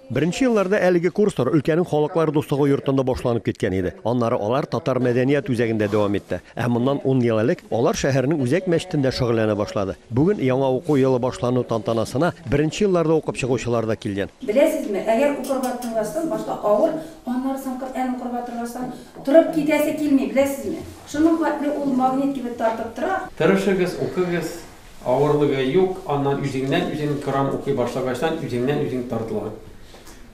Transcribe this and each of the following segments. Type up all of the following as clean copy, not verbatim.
Беренче елларда әлеге курслар өлкәнең Халыклар дуслыгы йортында башланып киткән иде. Аннары алар Татар мәдәният үзәгендә дәвам итте. Ә моннан ун ел элек алар шәһәрнең үзәк мәчетендә шөгыльләнә башлады. Бүген яңа уку елы башлану тантанасына беренче елларда укып чыгучылар да килгән. Беләсезме, әгәр укырга торгастан, башта авыр, аннары соң Коръән укырга торгастан, торып китәсе килми, беләсезме? Шуның хәтле ул магнит кебек тартып тора. Тырышыгыз, укыгыз, Авырлыгы юк, аннан үзеңнән-үзең Коръән укый башлагачтан үзеңнән-үзең тартыла.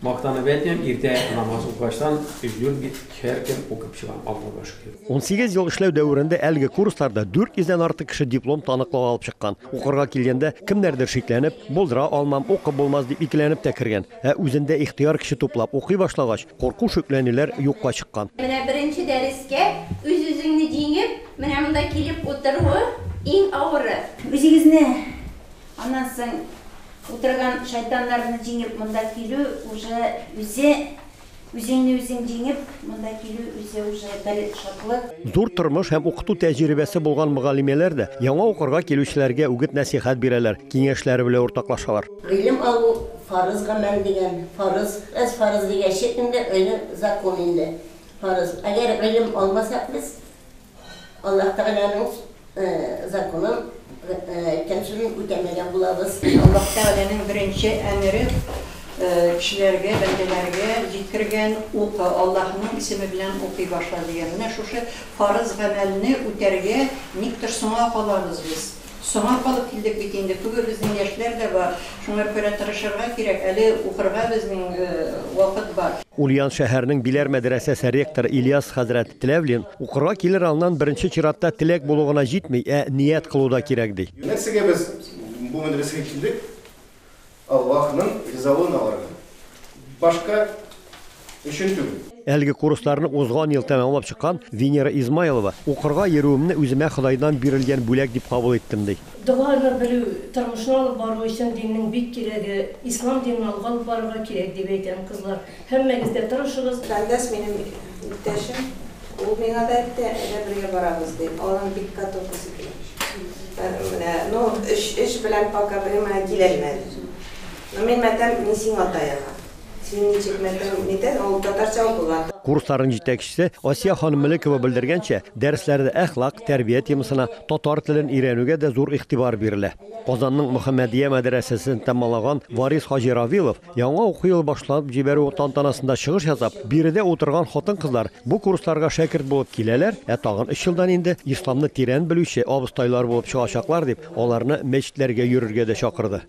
Мактанып әйтмим, иртә намаз укыгачтан өч-дүрт бит һәр көн укып чыгам, Аллага шөкер. 18 ел эшләү дәверендә әлеге курсларда 400 дән артык кеше диплом таныклыгы алып чыккан. Укырга килгәндә, кемнәрдер шикләнеп, булдыра алмам, укып булмас дип икеләнеп тә кергән. Ә үзендә ихтыяр көче туплап укый башлагач, курку-шикләнүләр юкка чыккан. Менә беренче дәрескә үз-үзеңне җиңеп, Менә монда килеп утыруы иң авыры. Үзегезне, аннан соң утырган шайтаннарны җиңеп монда килү уже үзе, үзеңне үзең җиңеп монда килү үзе уже бер шатлык. Зур тормыш һәм укыту тәҗрибәсе булган мөгаллимәләр дә яңа укырга килүчеләргә үгет-нәсыйхәт бирәләр, киңәшләре белән уртаклашалар. Гыйлем алу фарыз гамәл дигән, фарыз, әз фарыз дигәче инде гыйлем закон инде, фарыз. Әгәр гыйлем алмасак без, Аллаһ Тәгаләнең законын, әйткән сүзен үтәмәгән булабыз. Аллаһ Тәгаләнең беренче әмере кешеләргә, бәндәләргә җиткергән, Укы, Аллаһның исеме белән укый башла, дигән. Менә шушы фарыз гамәлне үтәргә никтер соңа калабыз без. Соңа калып килдек бит инде, күбебезнең яшьләр дә бар, шуңар күрә тырышырга кирәк, әле укырга безнең вакыт бар. Ульян шәһәренең Биләр мәдрәсәсе ректоры Ильяс хәзрәт Тләвлин, укырга килер алдыннан беренче чиратта теләк булу гына җитми, ә ният кылу да кирәк, ди. Нәрсәгә без бу мәдрәсәгә килдек? Аллаһның ризалыгын алырга. Башка өчен түгел. Әлеге курсларны узган ел тәмамлап чыккан Венера Измайлова, Укырга йөрүемне үземә Ходайдан бирелгән бүләк дип кабул иттем, ди. Догаларны белү, тормышны алып бару өчен диннең бик кирәге, ислам динен алга алып барырга кирәк, дип әйтәм, кызлар. Һәммәгез дә тырышыгыз. Фәндәс минем иптәшем, ул миңа да әйтте, әйдә бергә барабыз, ди. Аның бик каты укысы килә. Менә, ну, эш, эш белән пока время киләлмәде. Ну, мин мәтәм, мин сиңа таянам. Син ничек мәтәм, нитән, ул татарча укыган. Курсларның җитәкчесе Асия ханым Мөлекова белдергәнчә, дәресләрдә әхлак, тәрбия темасына, татар телен өйрәнүгә дә зур игътибар бирелә. Казанның Мөхәммәдия мәдрәсәсен тәмамлаган Варис хаҗи Равилов Яңа уку елы башланып җибәрү тантанасында чыгыш ясап, биредә утырган хатын-кызлар бу курсларга шәкерт булып киләләр, ә тагын өч елдан инде исламны тирән белүче абыстайлар булып чыгачаклар, дип, аларны мәчетләргә йөрергә дә чакырды.